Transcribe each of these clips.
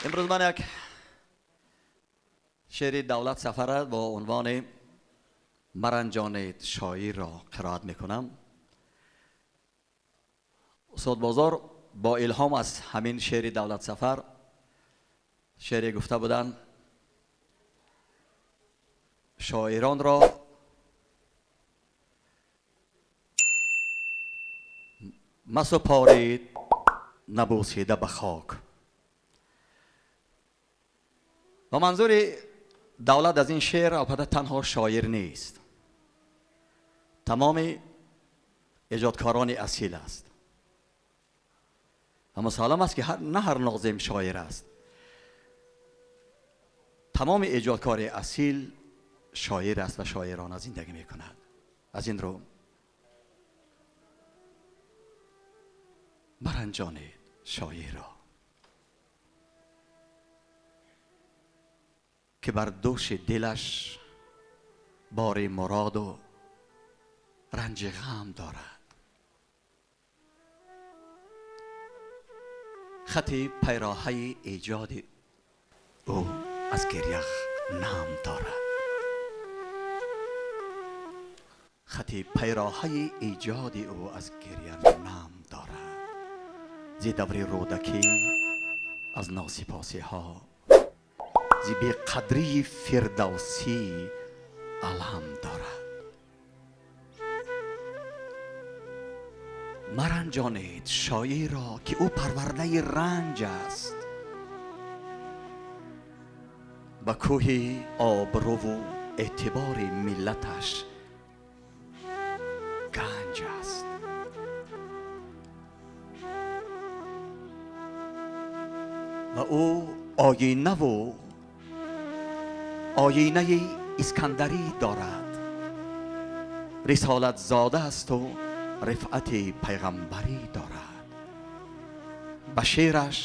Имрӯз ман як шеъри Давлат Сафар бо унвони «Маранҷонед шоирро» қироат мекунам. Устод Бозор бо илҳом аз ҳамин шеъри Давлат Сафар шеъре гуфта буданд: шоиронро масупоред набусида ба хок. Ва манзури Давлат аз ин шеър албатта танҳо шоир нест, тамоми эҷодкорони асил аст. Ва мусаллам аст, ки на ҳар нозим шоир аст. Тамоми эҷодкори асил шоир аст ва шоирона зиндагӣ мекунад. Аз ин рӯ маранҷонед шоирро, ки бар дӯши дилаш бори муроду ранҷи ғам дорад. Хати пайроҳаи эҷоди ӯ аз гиря нам дорад. Хати пайроҳаи эҷоди ӯ аз гиря нам дорад. Зи даври Рӯдакӣ, аз носипосиҳо, зи беқадрии Фирдавсӣ алам дорад. Маранҷонед шоирро, ки ӯ парвардаи ранҷ аст. Ба кӯҳи обрӯву эътибори миллаташ ганҷ аст. Ва ӯ оинаву оинаи Искандарӣ дорад. Рисолатзода асту рифъати пайғамбарӣ дорад. Ба шеъраш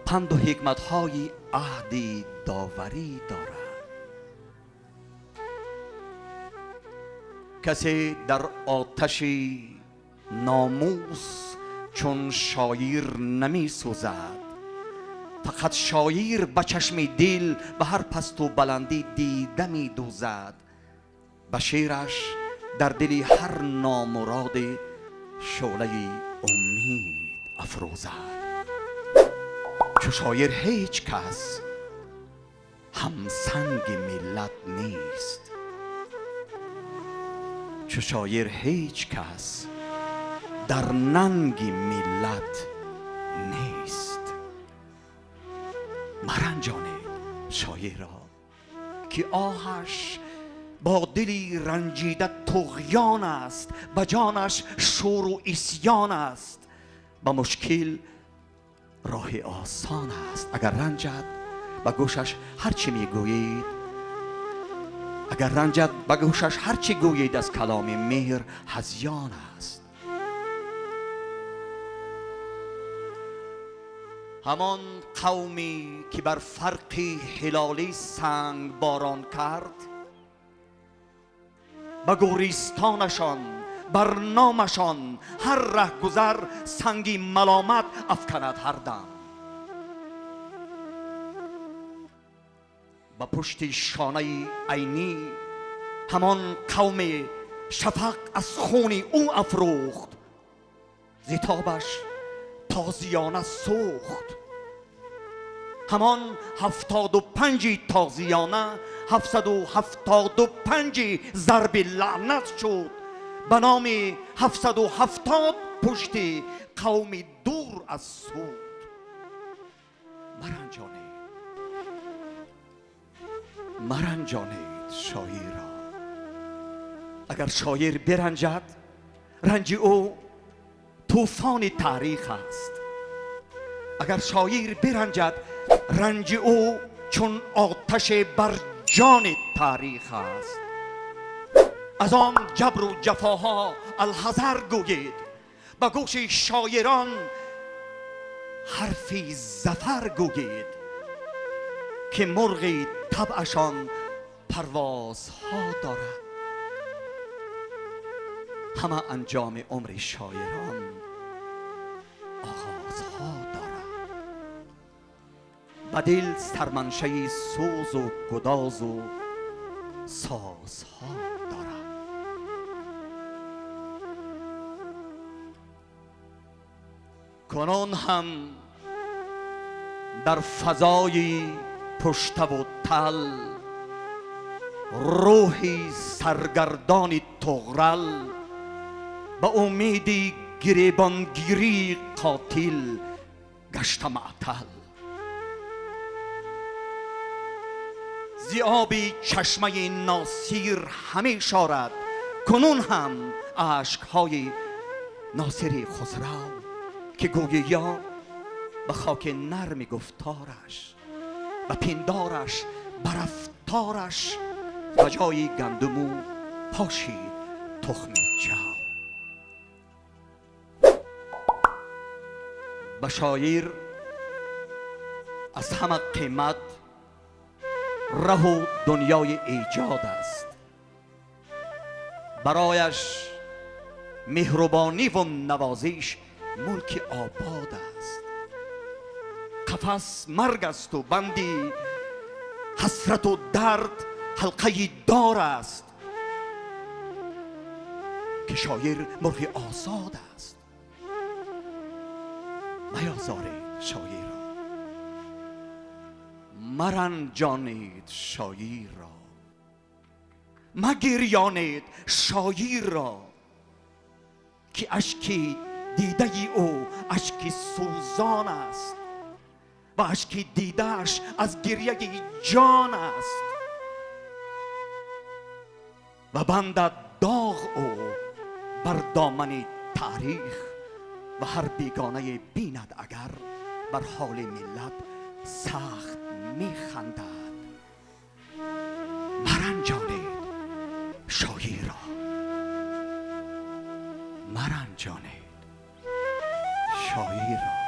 панду ҳикматҳои аҳди доварӣ дорад. Касе дар оташи номус чун шоир намесӯзад. Фақат шоир ба чашми дил ба ҳар пасту баландӣ дида медӯзад. Ба шеъраш дар дили ҳар номуроде шӯълаи умед афрӯзад. Чу шоир ҳеҷ кас ҳамсанги миллат нест. Чу шоир ҳеҷ кас дар нанги миллат нест. Маранҷонед шоирро, ки оҳаш бо дили ранҷида туғён аст, ба ҷонаш шӯру исён аст. Ба мушкил роҳи осон аст. Агар ранҷад, ба гӯшаш ҳар чӣ мегӯед, агар ранҷад, ба гӯшаш ҳар чӣ гӯед, аз каломи меҳр ҳазён аст. Ҳамон қавме ки бар фарқи ҳилолӣ сангборон кард, ба гӯристонашон, бар номашон ҳар раҳгузар санги маломат афканад ҳар дам. Ба пушти шонаи Айнӣ ҳамон қавме шафақ аз хуни ӯ афрӯхт, зитобаш тозиёна сӯхт. Ҳамон 75-и тозиёна 775-и зарби лаънат шуд. Ба номи 770 пушти қавми дур аз суд. Маранҷонед, маранҷонед шоирро. Агар шоир биранҷад, ранҷи ӯ тӯфони таърих аст. Агар шоир биранҷад, ранҷи ӯ чун оташе бар ҷони таърих аст. Аз он ҷабру ҷафоҳо алҳазар гӯед, ба гӯши шоирон ҳарфи зафар гӯед, ки мурғи табъашон парвозҳо дорад. Ҳама анҷоми умри шоирон оғозҳо дорад. Ба дил сарманшаи сӯзу гудозу созҳо дорад. Кунун ҳам дар фазои пуштаву тал рӯҳи саргардони Туғрал ба умеди гиребонгирии қотил гашта маътал. Зи оби чашмаи Носир ҳамешорад кунун ҳам ашкҳои Носири Хусрав, ки гӯйӣ ё ба хоки нарми гуфтораш, ба пиндораш, ба рафтораш ба ҷои гандуму пошид тухми ҷав. Ба шоир аз ҳама қимат раҳу дунёи эҷод аст. Барояш меҳрубониву навозиш мулки обод аст. Қафас марг асту банди ҳасрату дард ҳалқаи дор аст, ки шоир мурғи озод аст. Меозоред шоирро, маранҷонед шоирро, магирёнед шоирро, ки ашки дидаи ӯ ашки сӯзон аст ва ашки дидааш аз гирьяи ҷон аст ва бандад доғ ӯ бар домани таърих ва ҳар бегонае бинад агар бар ҳоли миллат сахт механдад. Маранҷонед шоирро, маранҷонед шоирро.